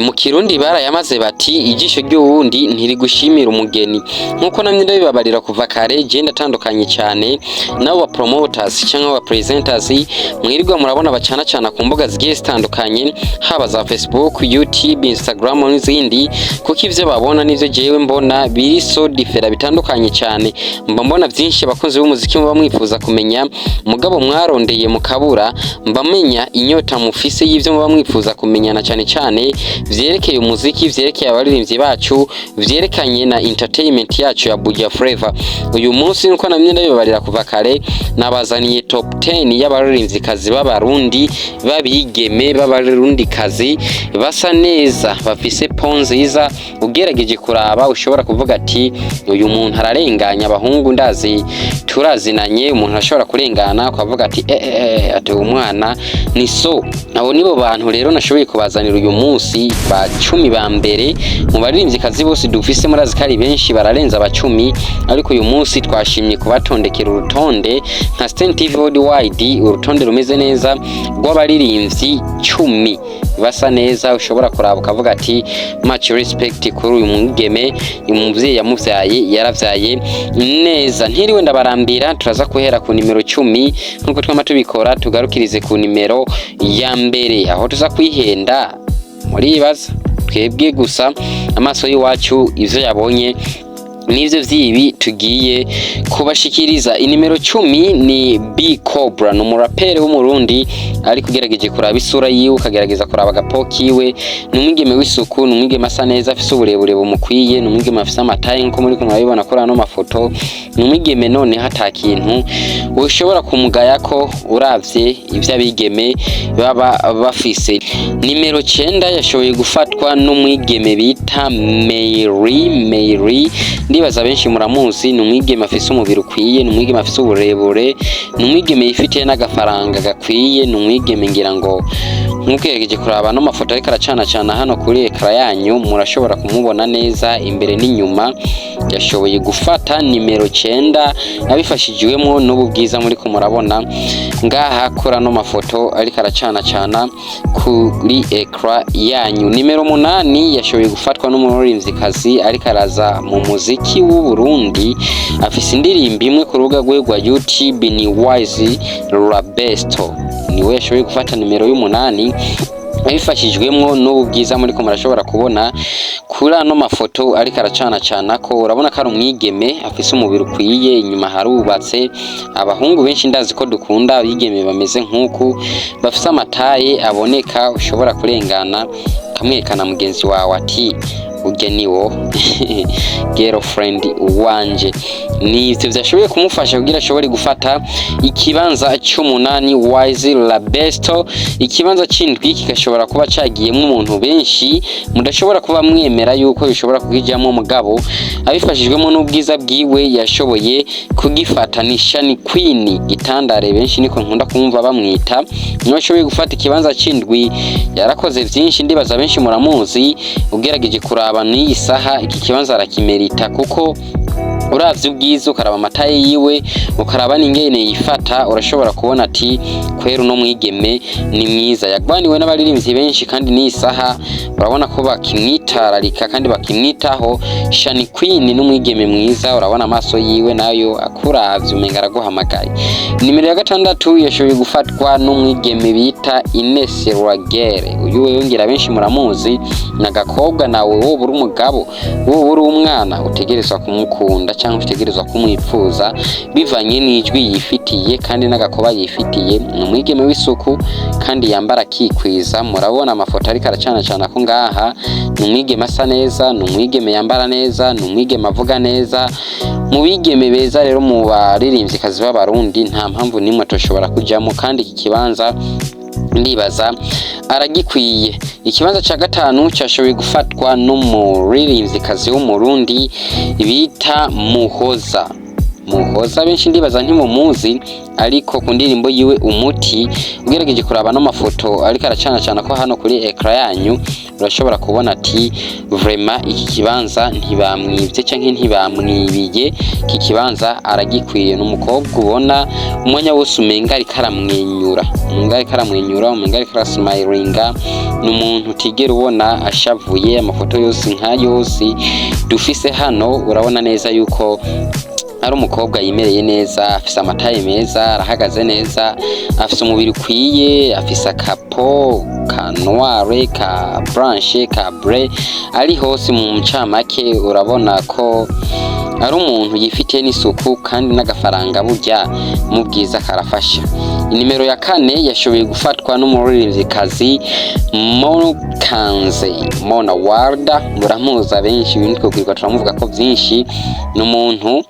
Mu Kirundi barayamaze bati: "Ijisho ry'uwundi ntirigushimira umugeni." Nkuko namye ndabibabarira kuva kare, je ndatandukanye cyane nabo ba promoters cyangwa ba presenters mwirirwa murabona bacana cana ku mbuga zigiye zitandukanye, haba za Facebook, YouTube, Instagram n'izindi, kuko ivyo babona n'ivyo jewe mbona biri so different, bitandukanye cyane. Mba mbona byinshi abakunzi b'umuziki muba mwifuza kumenya, mugabo mwarondeye mukabura. Mba menya inyota mufise y'ivyo muba mwifuza kumenyana, cyane cyane vyerekeye umuziki, vyerekeye abaririmbyi bacu, vyerekanye na entertainment yacu ya Buja Flavor. Uyu munsi, nuko namye ndabibabarira kuva kare, nabazaniye top 10 y'abaririmvyikazi b'Abarundi, b'abigeme b'Abarundikazi basa neza, bafise peau nziza. Ugerageje kuraba ushobora kuvuga ati: "Uyu muntu ararenganya abahungu." Ndazi turazinanye, umuntu ashobora kurengana ukavuga ati: "Eh eh eh," ati: "Umwana ni so." Abo nibo bantu rero nashoboye kubazanira uyu munsi, ba 10 ba mbere mu baririmvyikazi bose dufise. Murazi ko ari benshi, bararenza abacumi, ariko uyu munsi twashimye kubatondekera urutonde nka Sten TV Worldwide, urutonde rumeze neza rw'abaririmbyi 10 basa neza, ushobora kuraba ukavuga ati: "Much respect kuri uyu mwigeme, umuvyeyi yamuvyaye yaravyaye neza." Ntiriwe ndabarambira, turaza guhera ku nimero 10 nkuko twama tubikora, tugarukirize ku nimero ya mbere. Aho tuza kwihenda muribaza, twebwe gusa amaso y'iwacu ivyo yabonye nivyo vyibi tugiye kubashikiriza. Inimero 10 ni B Cobra, ni umuraperi w'Umurundi, ariko ugerageje kuraba isura yiwe, ukagerageza kuraba agapo kiwe, ni umwigeme w'isuku, ni umwigeme asa neza, afise uburebure bumukwiye, ni umwigeme afise ama taille nkuko muriko murabibona kuri ano mafoto. Ni umwigeme noneho ata kintu ushobora kumugayako uravye ivyo abigeme baba bafise. Nimero 9 yashoboye gufatwa n'umwigeme bita Mary. Mary ndibaza benshi muramuzi. Ni umwigeme afise umubiri ukwiye, ni umwigeme afise uburebure, ni umwigeme yifitiye n'agafaranga gakwiye. Ni umwigeme ngira ngo nk'ugerageje kuraba no mafoto ariko aracana cana hano kuri écran yanyu, murashobora kumubona neza imbere n'inyuma. Yashoboye gufata nimero 9 abifashijwemo n'ubu bwiza muriko murabona ngaha kuri ano mafoto ariko aracana cana kuri écran yanyu. Nimero 8 yashoboye gufatwa n'umuririmvyikazi ariko araza mu muziki w'u Burundi, afise indirimbo imwe ku rubuga rwe rwa YouTube, ni Wise Rabesto. Niwe yashoboye gufata nimero y'umunani abifashijwemwo n'ubu bwiza muriko murashobora kubona kuri ano mafoto ariko aracana cana ko. Urabona ko ari umwigeme afise umubiri ukwiye, inyuma harubatse. Abahungu benshi ndazi ko dukunda abigeme bameze nk'uku, bafise ama taille aboneka, ushobora kurengana ukamwerekana mugenzi wawe ati: "Urya niwo girlfriend wanje." Ni ivyo vyashoboye kumufasha kugira ashobore gufata ikibanza c'umunani, Wise Labesto. Ikibanza c'indwi kigashobora kuba cagiyemwo umuntu benshi mudashobora kuba mwemera yuko bishobora kukijamwo, mugabo abifashijwemo n'ubwiza bwiwe yashoboye kugifata. Ni Shani Queen Gitandare, benshi niko nkunda kumva bamwita. Niwe ashoboye gufata ikibanza c'indwi. Yarakoze vyinshi, ndibaza benshi muramuzi. Ugerageje kuraba n'iyi saha, iki kibanza arakimerita, kuko uravye ubwiza, ukaraba ama taille yiwe, ukaraba n'ingene yifata, urashobora kubona ati: "Kwera uno mwigeme ni mwiza." Yagwaniwe n'abaririmbyi benshi, kandi n'iyi saha urabona ko bakimwitararika kandi bakimwitaho. Shani Queen n'umwigeme mwiza, urabona amaso yiwe nayo akuravye umenga araguhamagaye. Nimero ya 6 yashoboye gufatwa n'umwigeme bita Ines Rwagere. Uyu we yongera benshi muramuzi, ni agakobwa nawe woba uri umugabo, woba uri umwana, utegerezwa kumukunda cyangwa utegerezwa kumwipfuza bivanye n'ijwi yifitiye kandi n'agakoba yifitiye. Ni umwigeme w'isuku kandi yambara akikwiza. Murabona amafoto ariko aracana cana ko ngaha. Ni umwigeme asa neza, ni umwigeme yambara neza, ni umwigeme avuga neza. Mu bigeme beza rero, mu baririmvyikazi b'Abarundi, nta mpamvu n'imwe atoshobora kujamo, kandi iki kibanza ndibaza aragikwiye. Ikibanza ca 5 cashoboye gufatwa n'umuririmvyikazi w'Umurundi bita Muhoza. Muhoza benshi ndibaza ntimumuzi, ariko ku ndirimbo yiwe Umuti, ugerageje kuraba no mafoto ariko aracana cana ko hano kuri écran yanyu, Urashobora kubona ati vraiment iki kibanza ntibamwivye canke ntibamwibiye, iki kibanza aragikwiye. Ni umukobwa ubona umwanya wose umenga ariko aramwenyura, umenga ariko aramwenyura, umenga ariko arasmilinga. Ni umuntu utigera ubona ashavuye. Amafoto yose nka yose dufise hano, urabona neza yuko ari umukobwa yimereye neza, afise ama taille meza, arahagaze neza, afise umubiri ukwiye, afise aka peau ka noire, ka blanche, ka bleu, ari hose. Mu ncamake urabona ko ari umuntu yifitiye n'isuku, kandi n'agafaranga burya mu bwiza karafasha. Inimero ya kane yashoboye gufatwa n'umuririmvyikazi Mokanze Mona Warda. Muramuzi benshi, ibintu twokwirirwa turamuvuga ko vyinshi. Ni umuntu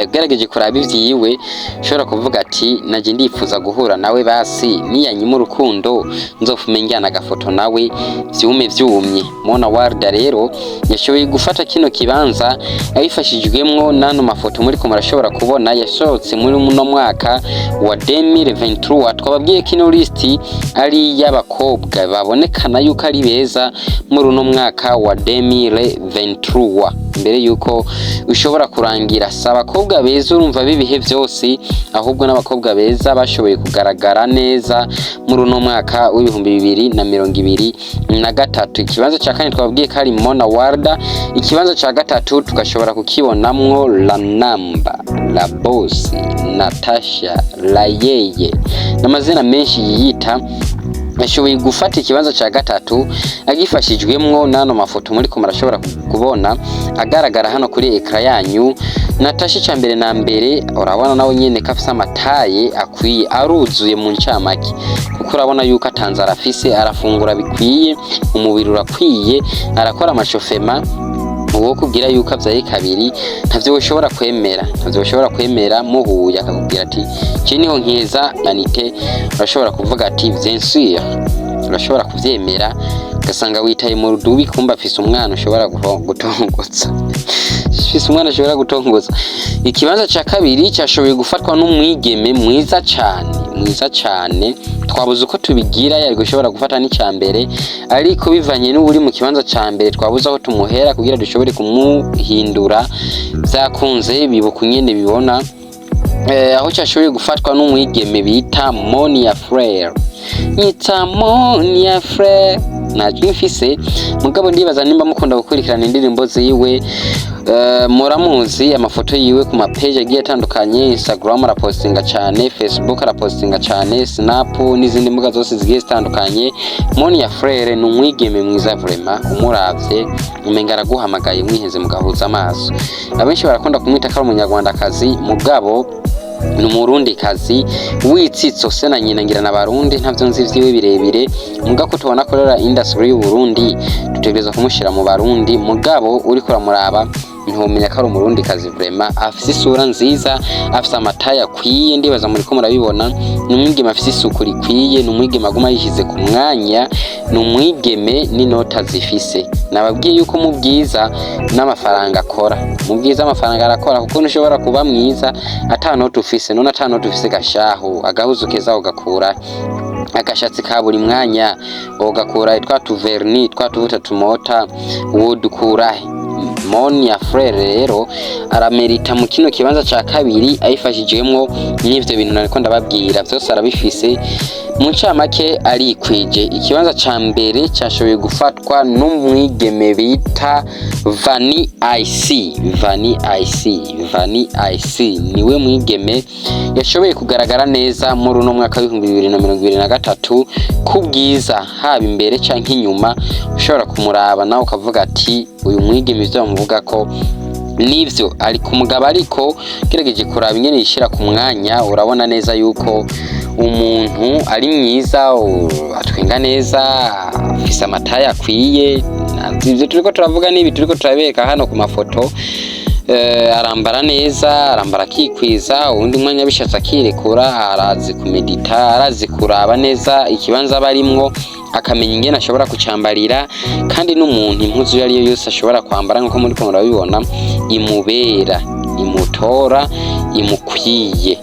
ugerageje kuraba ivyiwe ushobora kuvuga ati naje ndifuza guhura nawe, basi niyanyima urukundo nzofume njyana agafoto nawe vyume vyumye. Mona Warda rero yashoboye gufata kino kibanza abifashijwemwo n'ano mafoto muriko murashobora kubona yasohotse muri muno mwaka wa 2023. Twababwiye kino list ari iy'abakobwa babonekana yuko ari beza muri uno mwaka wa 2023 mbere yuko ushobora kurangira. Si abakobwa beza urumva b'ibihe vyose, ahubwo n'abakobwa beza bashoboye kugaragara neza muri uno mwaka w'2023. Ikibanza ca kane twababwiye ko ari Mona Warda. Ikibanza ca gatatu tugashobora kukibonamwo La Namba, La Boss, Natasha Layeye n'amazina menshi yiyita. Yashoboye gufata ikibanza ca gatatu agifashijwemwo n'ano mafoto muriko murashobora kubona agaragara hano kuri écran yanyu. Natasha, ica mbere na mbere urabona nawe nyene ko afise ama taille akwiye, aruzuye mu ncamake, kuko urabona yuko atanzara afise, arafungura bikwiye, umubiri urakwiye, arakora amashofema. Uwo kubwira yuko avyaye kabiri ntavyo ushobora kwemera, ntavyo ushobora kwemera. Muhuye akakubwira ati je niho nkeza manite, urashobora kuvuga ati bien sûr, urashobora kuvyemera, ugasanga witaye mu rudubi, kumba afise umwana ushobora gutongotsa, afise umwana ashobora gutongoza. Ikibanza ca kabiri cashoboye gufatwa n'umwigeme mwiza cane, mwiza cane. Twabuze uko tubigira, yari gushobora gufata n'ica mbere, ariko bivanye n'uri mu kibanza ca mbere twabuze aho tumuhera kugira dushobore kumuhindura. Vyakunze bibuka nyene bibona aho cashoboye gufatwa n'umwigeme bita Monia Fleur. Nyita Monia Fleur, ntajwi mfise, mugabo ndibaza nimba mukunda gukurikirana indirimbo ziwe muramuzi. Amafoto yiwe ku mapeji agiye atandukanye, Instagram arapostinga cyane, Facebook arapostinga cyane, Snap n'izindi mbuga zose zigiye zitandukanye. Monia Fleur ni umwigeme mwiza vraiment, umuravye umenga araguhamagaye, mwiheze mugahuza amaso. Abenshi barakunda kumwita ko ari umunyarwandakazi, mugabo ni umurundikazi witsitso, se na nyina ngira na Barundi, ntavyo nzi vyiwe birebire. Mugabo ko tubona akorera industry y'u Burundi, dutegerezwa kumushira mu Barundi. Mugabo uriko uramuraba ntiwomenya ko ari umurundikazi. Vraiment afise isura nziza, afise ama taille akwiye, ndibaza muriko murabibona. Ni umwigeme afise isuku rikwiye, ni umwigeme aguma yishize ku mwanya, ni umwigeme n'inota zifise. Nababwiye yuko mu bwiza n'amafaranga akora, mu bwiza amafaranga arakora, kuko ntushobora kuba mwiza ata noti ufise. None ata noti ufise gashahu, agahuzu keza ugakura, agashatsi ka buri mwanya ugakura, twa tu vernis, twa tuvuta tumota wodukura? Monia Fleur rero aramerita mu kino kibanza ca kabiri ayifashijwemwo n'ivyo bintu nariko ndababwira vyose, arabifise. Mu ncamake arikwije. Ikibanza ca mbere cashoboye gufatwa n'umwigeme bita Vani IC. Vani IC, Vani IC niwe mwigeme yashoboye kugaragara neza muri uno mwaka w'2023 ku bwiza, haba imbere canke inyuma. Ushobora kumuraba nawe ukavuga ati uyu mwigeme ivyo bamuvuga ko nivyo, ari ku mugabo. Ariko gerageje kuraba ingene yishira ku mwanya, urabona neza yuko umuntu ari mwiza, atwenga neza, afise ama taille akwiye. Ivyo turiko turavuga n'ibi turiko turabereka hano ku mafoto. Arambara neza, arambara akikwiza, uwundi mwanya bishatse akirekura, arazi kumedita, arazi kuraba neza ikibanza aba arimwo, akamenya ingene ashobora kucambarira. Kandi n'umuntu impuzu iyo ariyo yose ashobora kwambara, nk'uko muriko murabibona, imubera, imutora, imukwiye.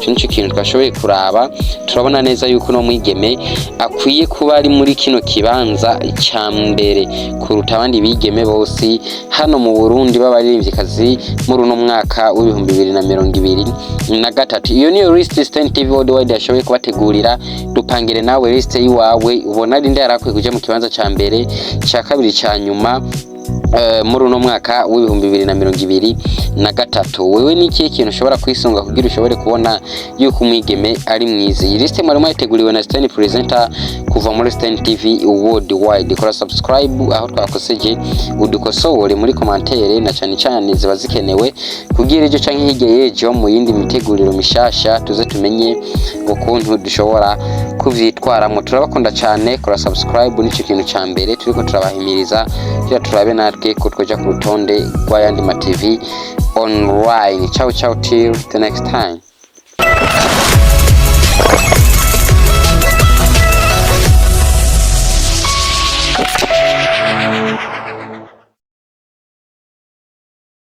Ico nico kintu twashoboye kuraba. Turabona neza yuko uno mwigeme akwiye kuba ari muri kino kibanza ca mbere kuruta abandi bigeme bose hano mu Burundi b'abaririmvyikazi muri uno mwaka w'2023. Iyo niyo list Stan TV Worldwide yashoboye kubategurira. Dupangire nawe list yiwawe, ubona ari nde yarakwiye kuja mu kibanza ca mbere, ca kabiri, ca nyuma muri uno mwaka w'2023? Wewe ni ikihe kintu ushobora kwisunga kugira ushobore kubona yuko umwigeme ari mwiza? Iyi liste mwari mwayiteguriwe na Stan Presenter kuva muri Stan TV Worldwide. Kora subscribe, aho twakoseje udukosore muri commentaire, na cyane cyane ziba zikenewe kugira ejo canke hirya y'ejo mu yindi miteguriro mishasha tuze tumenye ukuntu dushobora kuvyitwaramo. Turabakunda cyane. Kora subscribe, nico kintu ca mbere turiko turabahimiriza kugira turabe natwe ko twoja ku rutonde rw'ayandi ma TV online. Ciao ciao, till the next time.